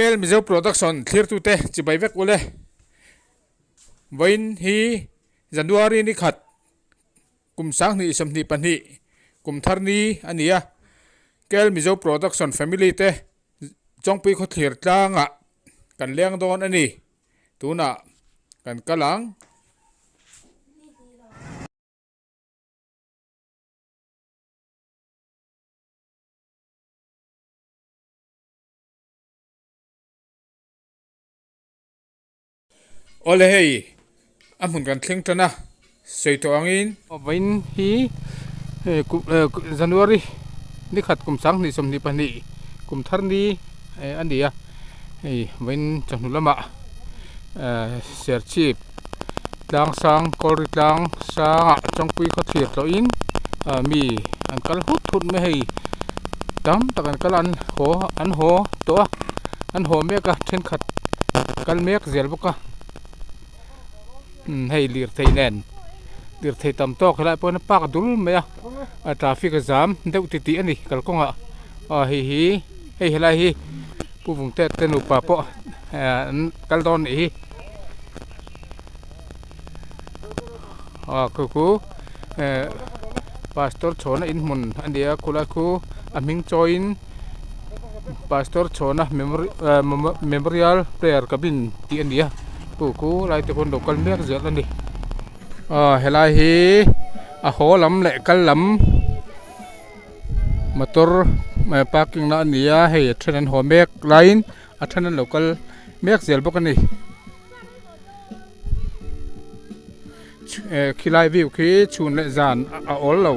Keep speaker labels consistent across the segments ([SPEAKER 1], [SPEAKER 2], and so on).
[SPEAKER 1] Kel Mizo Production thlirtute chibai vek ule. Vawiin hi January ni khat kum 2022 kum thar ni a ni a. Kel Mizo Production family te Chawngpui khawthlir tlangah kan leng dawn a ni. Tunah kan kal ang. Awle hei a hmun kan thleng tan a sawi tawh angin. Vawiin hi January ni khat kum 2022 kum thar ni a ni a hei vawiin chawhnu lamah Serchhip tlang sang kawlri tlang sangah Chawngpui khawthlir tlawhin mi an kal hut hut mai hei tam tak an kal a an haw an haw tawh a an haw mek a thenkhat kal mek zel bawk a hei lirthei nen lirthei tam tawk helai pawh hian a park dul mai a a traffic a zam deuh titih a ni kalkawngah aw hei hi hei helai hi. Pu Vungte te nupa pawh an kal dawn nih hi aw khu khu eh pastor chhawna in hmun a ni a khulai khu a hming chawiin pastor chhawna memorial prayer cabin tih a ni a khu khu lai te khuan lo kal mek zel a ni aw helai hi a haw lam leh kal lam. Motor parking na a ni a hei a then an haw mek laiin a then an lo kal mek zel bawk a ni khilai view khi chhun leh zan a awl lo.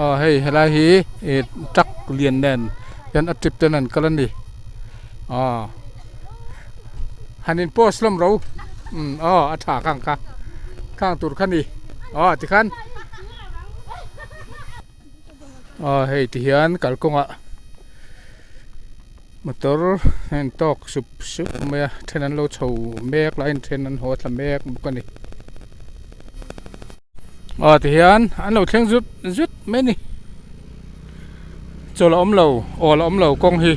[SPEAKER 1] Aw hei helai hi ih truck lian nen hian a trip ten an kal a ni aw. Han in post hlawm ro umm aw a tha khang kha khang tur kha ni aw tikhan aw hei ti hian kalkawngah motor a in tawk sup sup mai a then an lo chho mek laiin then an haw thla mek bawk a ni aw ti hian an lo thleng zut zut mai a ni chawlh a awm lo awl a awm lo kawng hi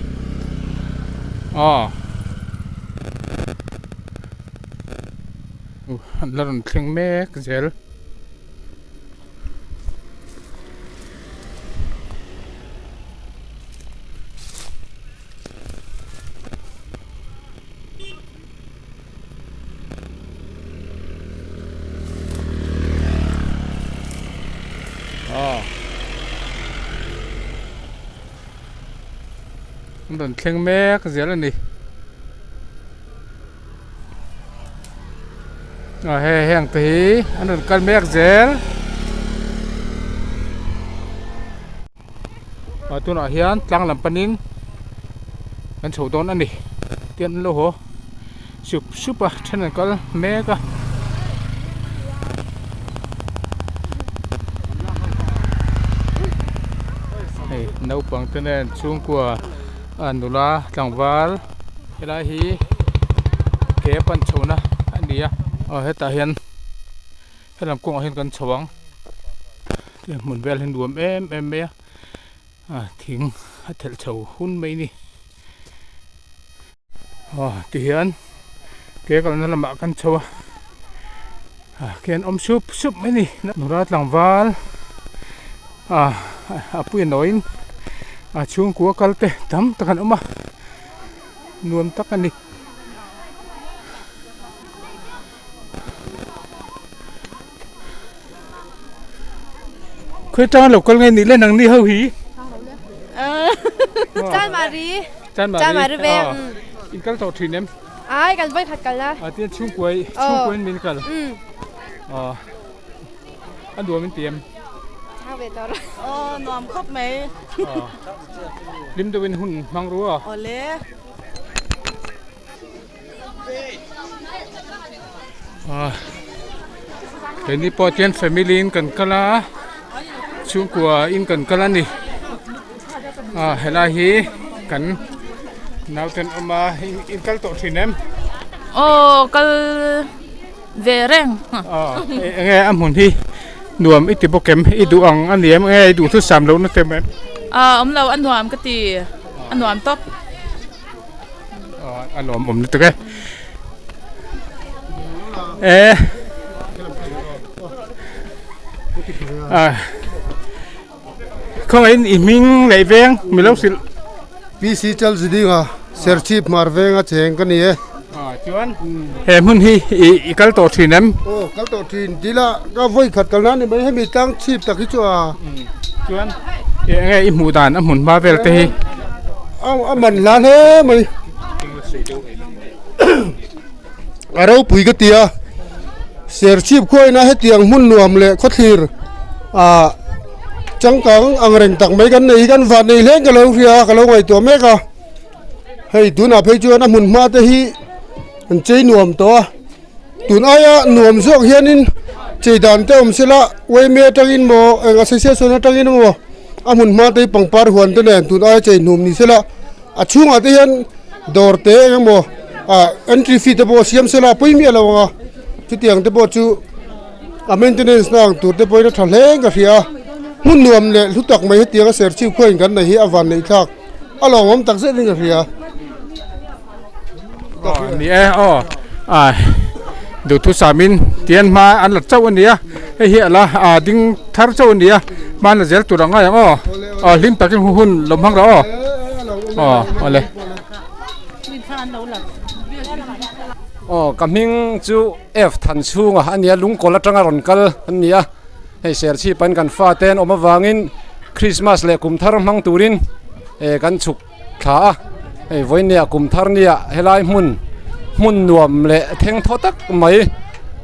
[SPEAKER 1] aw an la rawn thleng mek zel. An rawn thleng mek zel a ni a hei heng te hi an rawn kal mek zel ah tunah hian tlang lam panin kan chho dawn a ni tian an lo haw sup sup a then an kal mek a. Hei naupang te nen chhungkua a nula tlangval helai hi ke a pan chhohna a ni a aw hetah hian helam kawngah hian kan chho ang. Hmun vel hi nuam em em mai a ah thing a thelh chho hun mai a ni aw tihian ke kalna lamah kan chho a ah khian awm sup sup mai a ni nula tlangval ah a pui a nawiin a chhungkua kal te tam tak an awm a nuam tak a ni. Khawi tanga lo kal nge nih le nang ni ho hi?
[SPEAKER 2] Chanmari.
[SPEAKER 1] Chanmari veng. In kal tawh thin em?
[SPEAKER 2] Ai kan vawi khat kal a.
[SPEAKER 1] A tian chhungkuai chhungkuai min kal. Aw. A nuam in ti em?
[SPEAKER 2] Chang ve tawh.
[SPEAKER 3] Aw nuam khawp mai.
[SPEAKER 1] Hlim deuhin hun hmang ru a.
[SPEAKER 3] Awle.
[SPEAKER 1] Keini pawh chuan family in kan kal a chhungkua in kan kal a ni ah helai hi kan naute an awm a in kal tawh thin em?
[SPEAKER 4] Aw kal ve reng
[SPEAKER 1] aw eng nge a hmun hi. Nuam i ti bawk em? I duh ang a ni em? Nge i duh thusam lohna te em?
[SPEAKER 3] Aw awm lo, a nuam ka ti, a nuam tawp.
[SPEAKER 1] A nuam awm lutuk e. E Khawngaihin i hming leh veng mi lo hrilh.
[SPEAKER 4] PC Chalzidinga, Serchhip Hmar venga cheng ka ni e.
[SPEAKER 1] Chuan he hmun hi i kal tawh thin em?
[SPEAKER 4] Aw kal tawh thin tila ka vawi khat kal nan ni mai hemi tlang chhip tak hi chu a.
[SPEAKER 1] Chuan eng nge i hmuh dan a hmun hma vel te hi?
[SPEAKER 4] A man hla hle mai. A ropui ka ti a, Serchhip khuaina hetiang hmun nuam leh khawthlir ah changkang ang reng tak mai kan nei hi kan van nei hleng ka lo hria a ka lo ngaihtuah mek a. Hei tunah phei chuan a hmun hma te hi an chei nuam tawh a tun aia nuam zawk hianin chei dan te awm sela uaime atangin maw eng association atangin emaw a hmun hma te hi pangpar huan te nen tun aia chei hnum ni sela a chhungah te hian dawr te eng emaw ah entry fee te pawh siam sela a pawi miah lo ang a chutiang te pawh chu a maintenance na ang tur te pawhin a tha hle in ka hria a hmun nuam leh hlu tak mai hetianga serchhip khuain kan nei hi a van neih thlak. A lawmawm tak zet in ka hria.
[SPEAKER 1] Ni e aw a duhthusam in tian hma an la chauh a nia hei hi a la a ding thar chauh a nia hma an la zel tur ang ngai ang aw aw hlim takin hun hun lo hmang rawh aw aw awle.
[SPEAKER 5] Aw ka hming chu F Thanchhunga a nia lungkawl atanga rawn kal an ni a. Hei Serchhip an kan fate an awm avangin Christmas leh kum thar hmang turin eh kan chhuk thla a, hei vawinia kum thar nia helai hmun hmun nuam leh theng thaw tak mai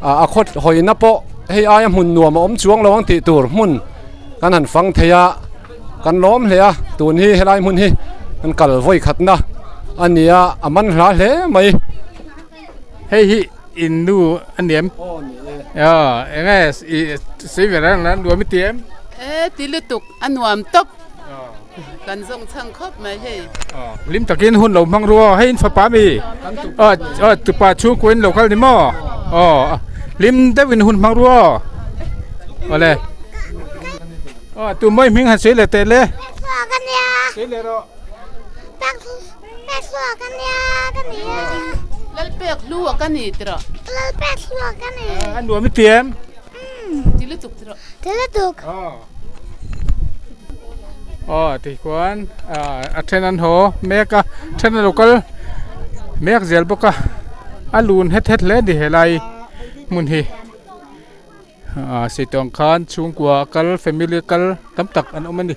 [SPEAKER 5] ah a khawt hawina pawh hei aia hmun nuam a awm chuang lo ang tih tur hmun kan han fang thei a, kan lawm hle a tun hi helai hmun hi kan kal vawi khatna a ni a, a man hla hle mai.
[SPEAKER 1] Hei hi in nu a ni em?
[SPEAKER 5] Aw ni e.
[SPEAKER 1] Aw eng nge i sawi ve reng la nuam i ti em?
[SPEAKER 6] E ti lutuk a nuam tawp. Kan zawng chhang khawp mai hei.
[SPEAKER 1] Aw hlim takin hun lo hmang ru aw hei in fapa mi? Aw aw tupa chhungkua in lo kal ni maw? Aw hlim deuh in hun hmang ru aw. Awle. Aw tu mawi hming han sawi leh teh le. Sawi leh rawh.
[SPEAKER 6] Lalpek hlu a ka ni tiraw.
[SPEAKER 7] Lalpek hlu a ka ni.
[SPEAKER 1] A nuam i ti em?
[SPEAKER 6] Ti lutuk tiraw.
[SPEAKER 7] Ti lutuk.
[SPEAKER 1] Aw ti khuan a then an haw mek a then a lo kal mek zel bawk a a lun het het hle a ni helai hmun hi sitawng khan chhungkua kal family kal tam tak an awm a ni.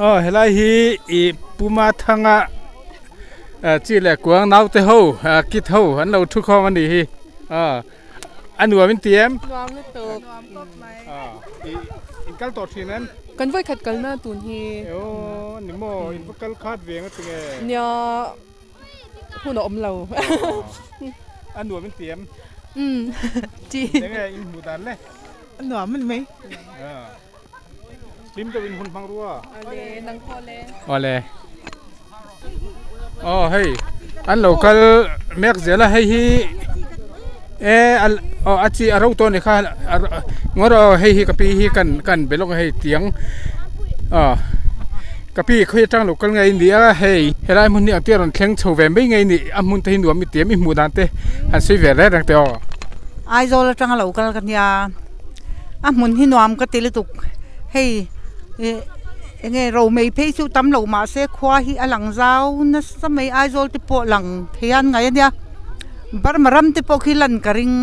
[SPEAKER 1] Aw helai hi ih Puma thanga chi leh kuang naute ho kid ho an lo thu khawm a nih hi aw a nuam in ti em?
[SPEAKER 2] Nuam lutuk.
[SPEAKER 1] In kal tawh thin em?
[SPEAKER 2] Kan vawi khat kalna tun hi.
[SPEAKER 1] Aw ni maw in va kal khat ve ang a tinge?
[SPEAKER 2] Nia hun a awm lo.
[SPEAKER 1] A nuam in ti em?
[SPEAKER 2] Umm ti.
[SPEAKER 1] Enge in hmuh dan le?
[SPEAKER 8] A nuam a ni mai.
[SPEAKER 1] Hlim deuh in hun hmang rua.
[SPEAKER 2] Awle nang pawh le.
[SPEAKER 1] Awle. Aw hei an lo kal mek zel a hei hi e aw a chi a ro tawh a ni kha ngawt aw hei hi ka pi hi kan kan be lawk a hei tiang aw ka pi khawi atang lo kal ngei a ni a hei helai hmun hi ang te a rawn thleng chho ve mai ngei a ni a hmun te hi nuam i ti em i hmuh dan te han sawi ve reng reng teh aw.
[SPEAKER 8] Aizawl atanga lo kal ka nia a hmun hi nuam ka ti lutuk hei ih. Enge romei phei chu tam loh mah se khua hi a lang zau nasa mai Aizawl te pawh lang thei a an ngaih a nia Burma ram te pawh khi lan ka ring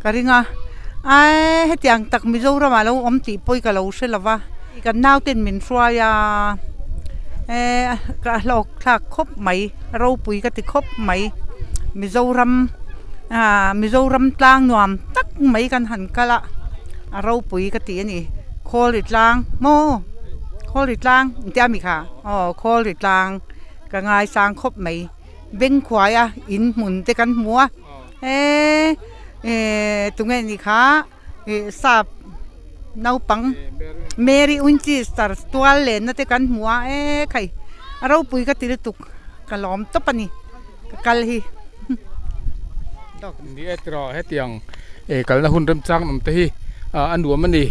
[SPEAKER 8] ka ring a aii hetiang tak Mizoram ah lo awm tih pawh hi ka lo hre lo va kan nau ten min hruai a eee ka hlawk thlak khawp mai ropui ka ti khawp mai Mizoram ah Mizoram tlang nuam tak mai kan han kal a a ropui ka ti a ni. Khawlri tlang maw Khawlri tlang an tia mi kha aw Khawlri tlang ka ngaisang khawp mai Bengkhuai a in hmun te kan hmu a eee tunge ni kha Ih sap naupang Mary Winchester tual lenna te kan hmu a e khai a ropui ka ti lutuk ka lawm tawp a ni ka kal hi.
[SPEAKER 1] Ni e tiraw hetiang eh kalna hun remchang awm te hi ah a nuam a ni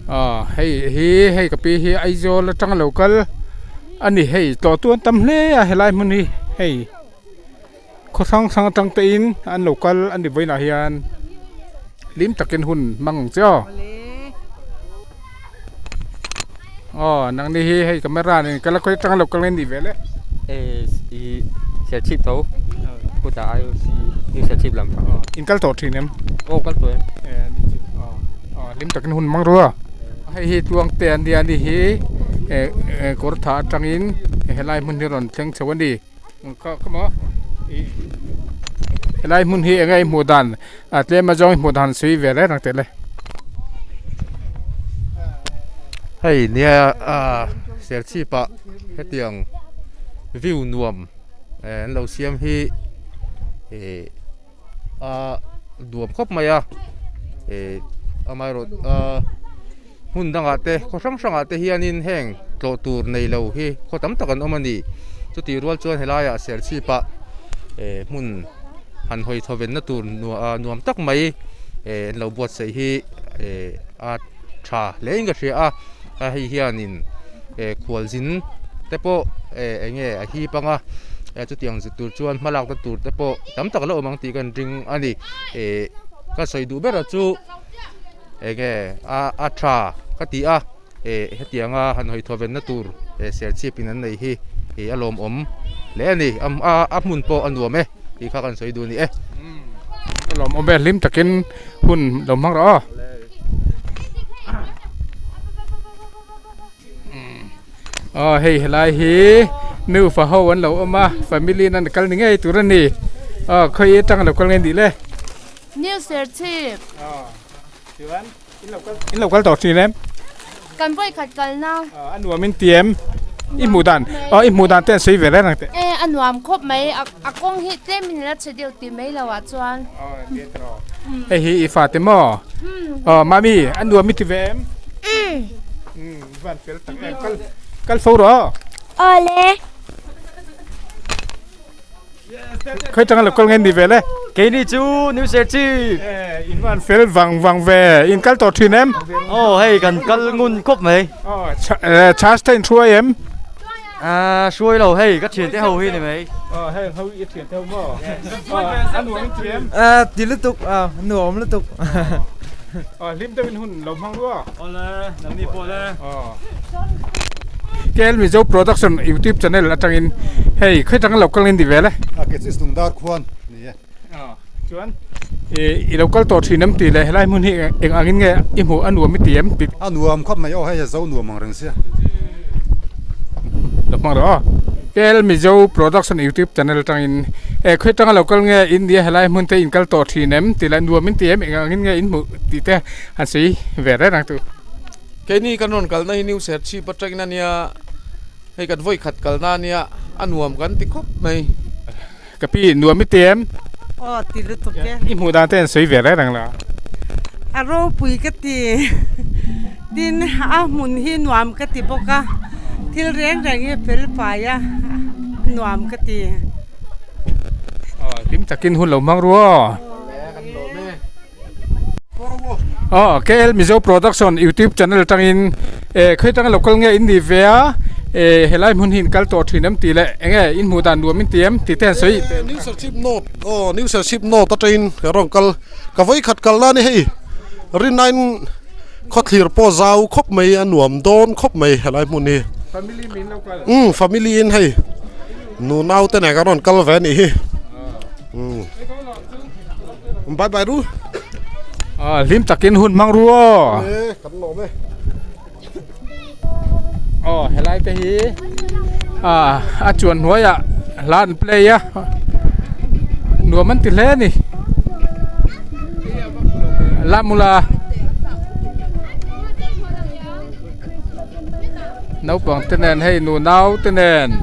[SPEAKER 1] ah hei hi hei ka pi hi Aizawl atanga lo kal a ni hei tlawh tu an tam hle a helai hmun hi hei. Khaw hrang hrang atang te in an lo kal a ni vawiinah hian hlim takin hun hmang ang che aw. Aw nangni hi hei camera nen kal a khawi atanga lo kal nge nih ve le.
[SPEAKER 9] I Serchhip tho kutah IOC new Serchhip lam pang.
[SPEAKER 1] In kal tawh thin em?
[SPEAKER 9] Aw kal tawh e.
[SPEAKER 1] Aw hlim takin hun hmang ru a. Hei hi tluang te an nia ni hi kawr tha atangin helai hmun hi rawn thleng chho a ni. Helai hmun hi eng nge i hmuh dan ah tlem a zawng i hmuh dan sawi ve reng reng teh le.
[SPEAKER 10] Hei nia ah Serchhip ah hetiang view nuam eh an lo siam hi eh a nuam khawp mai a eh amaherawh ah hmun dangah te khaw hrang hrangah te hianin heng tlawh tur nei lo hi khaw tam tak an awm a ni chutih rual chuan helaiah Serchhip ah eh hmun han hawi chho venna tur nuam tak mai eh an lo buatsaih hi eh a tha hle in ka hria a a hei hianin eh khualzin te pawh eh eng nge a hip anga chutiang zir tur chuan hma lakna tur te pawh tam tak a la awm ang tih kan ring a ni eh ka sawi duh ber a chu eng nge a a tha ka ti a eh hetianga han hawi thaw venna tur eh Serchhip in an nei hi ih a lawmawm hle a ni a a hmun pawh a nuam e tih kha kan sawi duh a ni e.
[SPEAKER 1] A lawmawm e hlim takin hun lo hmang rawh aw. Aw hei helai hi nufa ho an lo awm a family in an kal ni ngei tur a ni aw khawi atang a lo kal nge nih le.
[SPEAKER 11] New Serchhip.
[SPEAKER 1] Aw chuan in lo kal in lo kal tawh thin em?
[SPEAKER 11] Kan vawi khat kalna.
[SPEAKER 1] Aw a nuam in ti em? I hmuh dan aw i hmuh dan te an sawi ve reng ang teh.
[SPEAKER 11] E a nuam khawp mai a a kawng hi tlem in la chhe deuh tih mai lo ah chuan.
[SPEAKER 1] Aw ni tawh hei hi i fate maw? Aw mami a nuam i ti ve em? Umm van fel tak em kal kal fo rawh.
[SPEAKER 7] Awle.
[SPEAKER 1] Khawi tanga lo kal nge ni ve le?
[SPEAKER 9] Keini chu New Serchhip.
[SPEAKER 1] Eh in van fel vang vang ve in kal tawh thin em?
[SPEAKER 9] Aw hei kan kal ngun khawp mai.
[SPEAKER 1] Aw charge te in hruai em?
[SPEAKER 9] Ah hruai lo hei ka thian te ho hi ni mai.
[SPEAKER 1] Aw hei ho i thian te ho maw? A nuam in ti em?
[SPEAKER 12] Ah ti lutuk a nuam lutuk.
[SPEAKER 1] Aw hlim deuhin hun lo hmang rua.
[SPEAKER 9] Awle nangni pawh le.
[SPEAKER 1] Aw. KL Mizo Production YouTube channel atangin hei khawi tanga lo kal nge ni vel e.
[SPEAKER 13] A ke chu Lungdar khuan ni e.
[SPEAKER 1] Aw chuan i lo kal tawh thin em tih leh helai hmun hi eng angin nge i hmuh a nuam i ti em tih.
[SPEAKER 13] A nuam khawp mai aw hei a zo nuam ang reng sia.
[SPEAKER 1] Lo hmang rawh aw. KL Mizo Production YouTube channel atangin e khawi tanga lo kal nge in nia helai hmun te in kal tawh thin em tih leh nuam in ti em eng angin nge in hmuh tih te han sawi ve reng ang tu.
[SPEAKER 14] Keini kan rawn kalna hi New Serchhip atangin a nia, hei kan vawi khat kalna a nia, a nuam kan ti khawp mai.
[SPEAKER 1] Ka pi, nuam i ti em?
[SPEAKER 8] Aw, ti lutuk e.
[SPEAKER 1] I hmuh dan te an sawi ve reng reng la.
[SPEAKER 8] A ropui ka ti. Tin, a hmun hi nuam ka ti bawk a, thil reng reng hi fel fai a, nuam ka ti.
[SPEAKER 1] Aw, hlim takin hun lo hmang ru aw. Aw KL Mizo Production YouTube channel atangin eh khawi atanga lo kal nge in ni ve a eh helai hmun hi in kal tawh thin em tih leh eng nge in hmuh dan nuam in ti em tih te an sawi.
[SPEAKER 4] New Serchhip North aw New Serchhip North atangin ka rawn kal ka vawi khat kal na ni hei rinnain khawthlir pawh zau khawp mai a nuam dawn khawp mai helai hmun hi
[SPEAKER 1] Family min lo kal
[SPEAKER 4] umm family in hei nu nau te nen ka rawn kal ve a nih hi umm. Bye bye ru.
[SPEAKER 1] Ah, hlim takin hun hmang ru aw.
[SPEAKER 4] E, kan lawm e.
[SPEAKER 1] Aw, helai te hi ah a chuan hnuaiah hla an play a. Nuam an ti hle a ni. Lamula naupang te nen hei nu nau te nen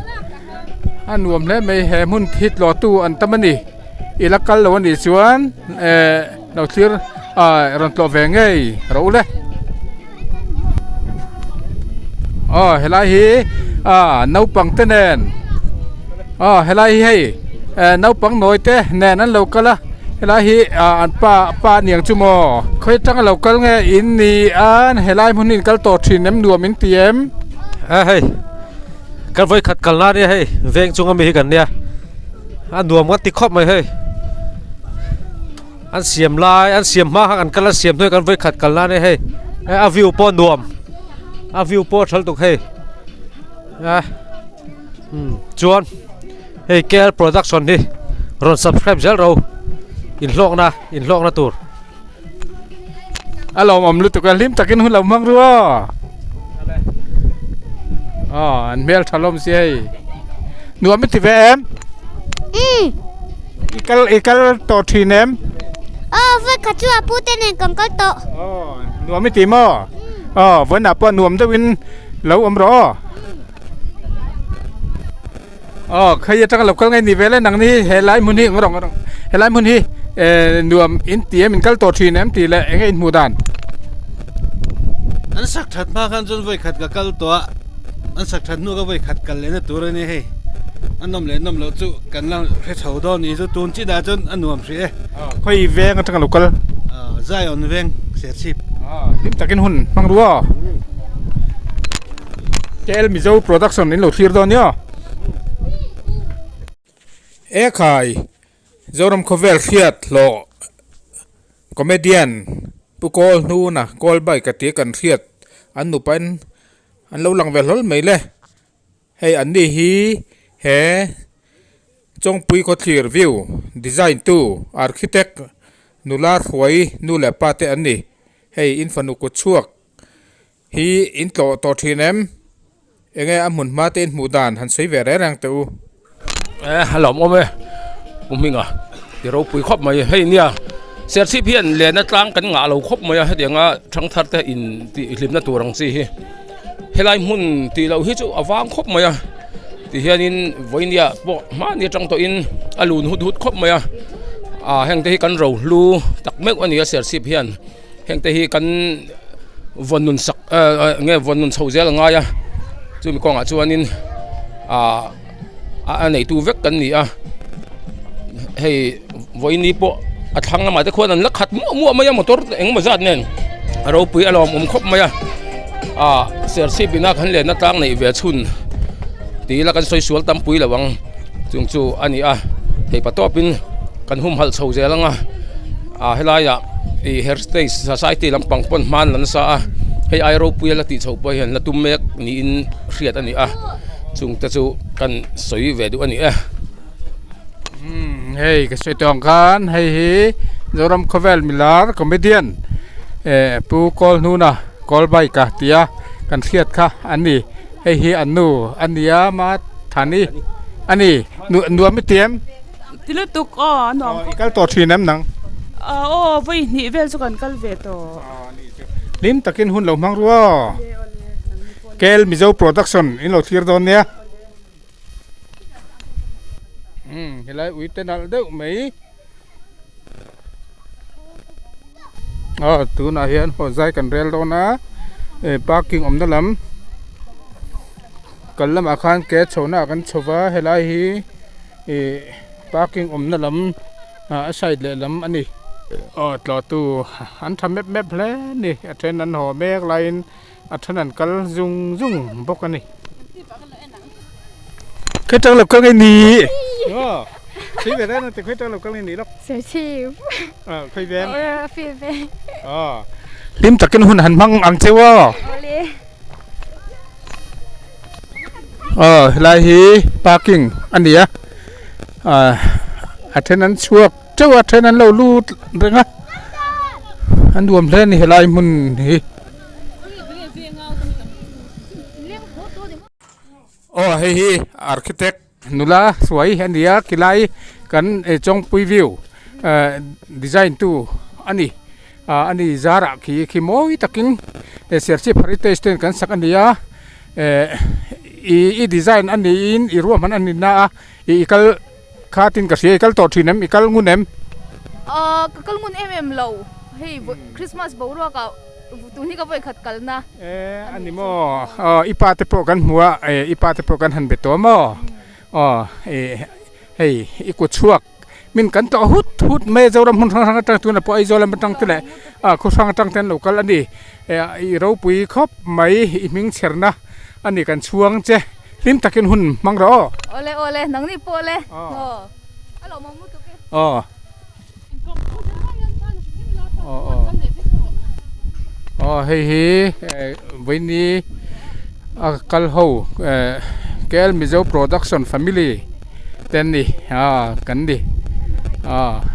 [SPEAKER 1] a nuam hle mai he hmun hi tlawhtu an tam a ni. I la kal lo a nih chuan eh lo thlir. ah rawn tlawh ve ngei rawh u le aw helai hi ah naupang te nen aw helai hi hei eh naupang nawi te nen an lo kal a helai hi ah an pa pa aniang chu maw khawi atanga lo kal nge in ni a helai hmun hi in kal tawh thin em nuam in ti em.
[SPEAKER 15] A hei kan vawikhat kalna ania hei veng chunga mi hi kan nia a nuam kan ti khawp mai hei an siam lai an siam hma kha kan kal a siam hnuai kan vawikhat kalna ania hei a view pawh a nuam a view pawh a tha lutuk hei a chuan hei K_L production hi rawn subscribe zel rawh u inhlawkna inhlawkna tur.
[SPEAKER 1] A lawmawm lutuk a hlim takin hun lo hmang ru aw aw an hmel tha lawm si hei nuam i ti ve em i kal i kal tawh thin em
[SPEAKER 7] aw vawi khat chu a pu te nen kan kal tawh
[SPEAKER 1] aw nuam i ti maw aw vawiinah pawh nuam deuhin lo awm rawh aw Aw khawi atanga lo kal nge ni vel e nang ni helai hmun hi rawng rawng helai hmun hi eh nuam in ti em in kal tawh thin em tih leh eng nge in hmuh dan.
[SPEAKER 16] An sak that hma khan chuan vawi khat ka kal tawh a, an sak that hnu ka vawi khat kal lehna tur a ni hei, a nawm leh nawm loh chu kan la hre chho dawn ni chu tun chinah chuan a nuam hrih e.
[SPEAKER 1] Aw khawi veng atanga lo kal.
[SPEAKER 16] Aw Zion veng Serchhip.
[SPEAKER 1] Aw hlim takin hun hmang ru aw. KL Mizo production in lo thlir dawn nia. E khai Zoram khawvel hriat hlawh comedian Pu Kawl hnuna Kawl bike a tia kan hriat an nupain an lo lang ve hlawl mai le. Hei an ni hi he Chawngpui khawthlir view design tu architect nula hruai nu leh pa te an ni. Hei in fanu kut chhuak Hi in tlawh tawh thin em? Enge a hmun hma te in hmuh dan han sawi ve reng reng teh u.
[SPEAKER 17] E a lawm awm e Pu Hminga ti ropui khawp mai hei nia Serchhip hian lena tlang kan ngah lo khawp mai a hetianga thangthar te in tih hlimna tur ang chi hi helai hmun tih loh hi chu a vang khawp mai a tihianin vawinia pawh hmani atang tawhin a lun hut hut khawp mai a ah heng te hi kan rohlu tak meuh a ni a Serchhip hian. Heng te hi kan vawn nun sak nge vawn nun chho zel a ngai a chumi kawngah chuanin ah a neitu vek kan ni a hei vawiini pawh a thlang lamah te khuan an la khat muah muah mai a motor engemaw zat nen a ropui a lawmawm khawp mai a ah serchhip ina kan lenna tlang neih ve chhun tih ila kan sawi sual tam pui lo ang chung chu a ni a theihpa tawpin kan humhalh chho zel ang a ah helaiah ih heritage society lampang pawn hma an la nasa a hei ai ropui a la tih chhoh pawh hian la tum mek niin hriat a ni a chung te chu kan sawi ve duh a ni e.
[SPEAKER 1] Umm hei ka sawi tawh ang khan hei hi Zoram khawvel milar comedian eh Pu Kawlhnuna Kawl bike a tia kan hriat kha an ni hei hi an nu a nia Mathani a ni nuam i ti em?
[SPEAKER 3] Ti lutuk aw a nuam
[SPEAKER 1] khawp. I kal tawh thin em nang?
[SPEAKER 3] Aw vawi hnih vel chu kan kal ve tawh.
[SPEAKER 1] Hlim takin hun lo hmang ru aw. KL Mizo Production in lo thlir dawn nia. Umm helai ui te nalh deuh mai. Aw tunah hian haw zai kan rel dawn a parking awmna lam. Kal lamah khan ke chhohna ah kan chho va helai hi ih parking awmna lam ah a side lehlam a ni aw tlawh tu an tha mep mep hle a ni a then an haw mek laiin a then an kal zung zung bawk a ni. Khawtang lo kal nge ni aw thil ve reng reng khawtang lo kal nge ni lawk khawi veng aw hlim takin hun han hmang ang cheu aw. Aw helai hi parking a ni a ah a then an chhuak teuh a a then an lo lut reng a a nuam hle a ni helai hmun hi. Aw hei hi architect nula hruai a ni a khilai kan Chawngpui view eh design tu a ni. Ah a ni zarah khi khi mawi takin Serchhip Heritage ten kan sak a ni a eh i i design a niin i ruahman a ni na a i i kal khatin ka hria i kal tawh thin em i kal ngun em?
[SPEAKER 18] Ahh ka kal ngun em em lo. Hei Christmas boruak ah tun hi ka vawi khat kalna.
[SPEAKER 1] E a ni maw aw i pa te pawh kan hmu a e i pa te pawh kan han be tawh maw aw e hei i kut chhuak min kan tlawh hut hut mai a Zoram hmun hrang hrang atang tunah pawh Aizawl lam atang te leh ah khaw hrang atang te an lo kal a ni e i ropui khawp mai i hming chherna a ni kan chhuang che hlim takin hun hmang rawh aw.
[SPEAKER 18] Awle awle nangni pawh le aw a lawmawm lutuk e.
[SPEAKER 1] Aw. Aw hei hi vawiini a kal ho KL Mizo production family te an ni aa kan ni aa.